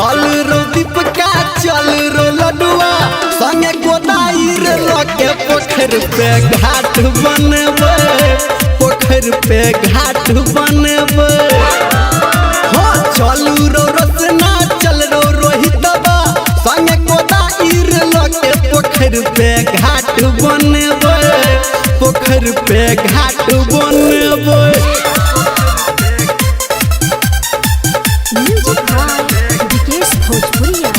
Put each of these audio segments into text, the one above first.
चल रो दीपका चल रो लडुआ संगे कोदाइर लके पोखर पे घाट बनबै, पोखर पे घाट बनबै। हाँ चलू रो रोशना चल रो रोहितबा संगे कोदाइर लके पोखर पे घाट बनबै, पोखर पे घाट बनबै। म्यूजिक बाय विकेश भोजपुरिया।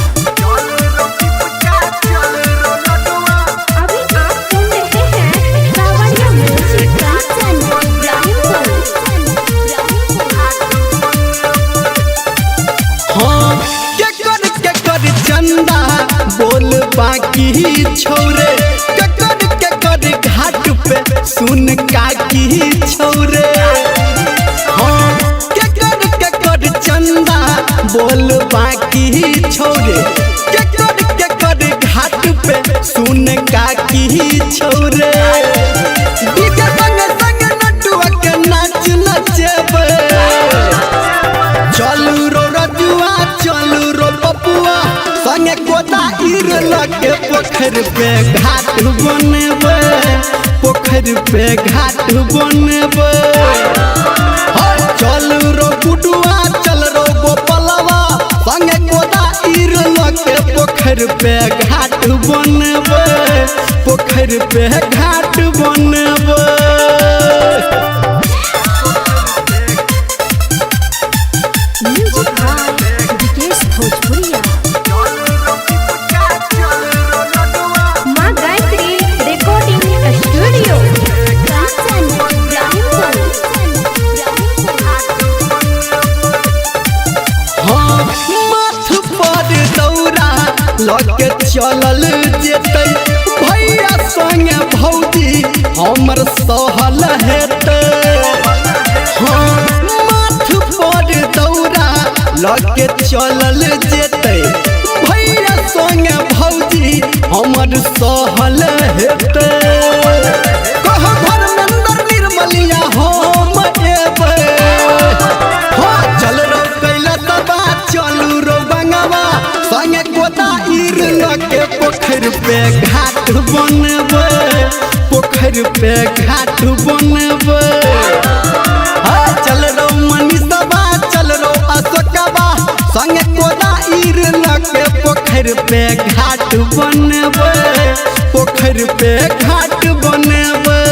अभी आप सुन रहे हैं कांवरिया म्यूजिक कंचन इब्राहिमपुर। हाँ केकर चंदा बोल बाकी छौरे, केकर केकर घाट पे सुन काकी छौरे। हाँ केकर केकर चंदा बोल बाकी छौरे, केकर केकर घाट पे सुन काकी छौरे। डीजे संग संग नटुआ के नाच नचेबै। चलू रो रजुआ चलू रो पपुआ संगे कोदाइर लके पोखर पे घाट बनबै, पोखर पे घाट बनबै। चलू रो गुडुआ चल रो गोपलवा संगे कोदाइर लके पोखर पे घाट बनबै, पोखर पे घाट बनबै। म्यूजिक बाय विकेश भोजपुरिया। माँ गायत्री रिकॉर्डिंग स्टूडियो कंचन इब्राहिमपुर। हाँ माथ पर दौरा लके चलल जेतै, भैया संगे भौजी हमर सहल हेतै। हाँ माथ पर दौरा लके चलल जेतै, भैया संगे भौजी हमर सहल हेतै। कह धर्मेंद्र निर्मलिया हम एबै। हाँ चल रो कैलतबा चलू रो बंगवा संगे कोदाइर लके पोखर पे घाट बनबै, पोखर पे घाट बनबै। हाँ चल रो मनीषबा चल रो अशोकबा संगे कोदाइर लके पोखर पे घाट बनबै, पोखर पे घाट बनबै।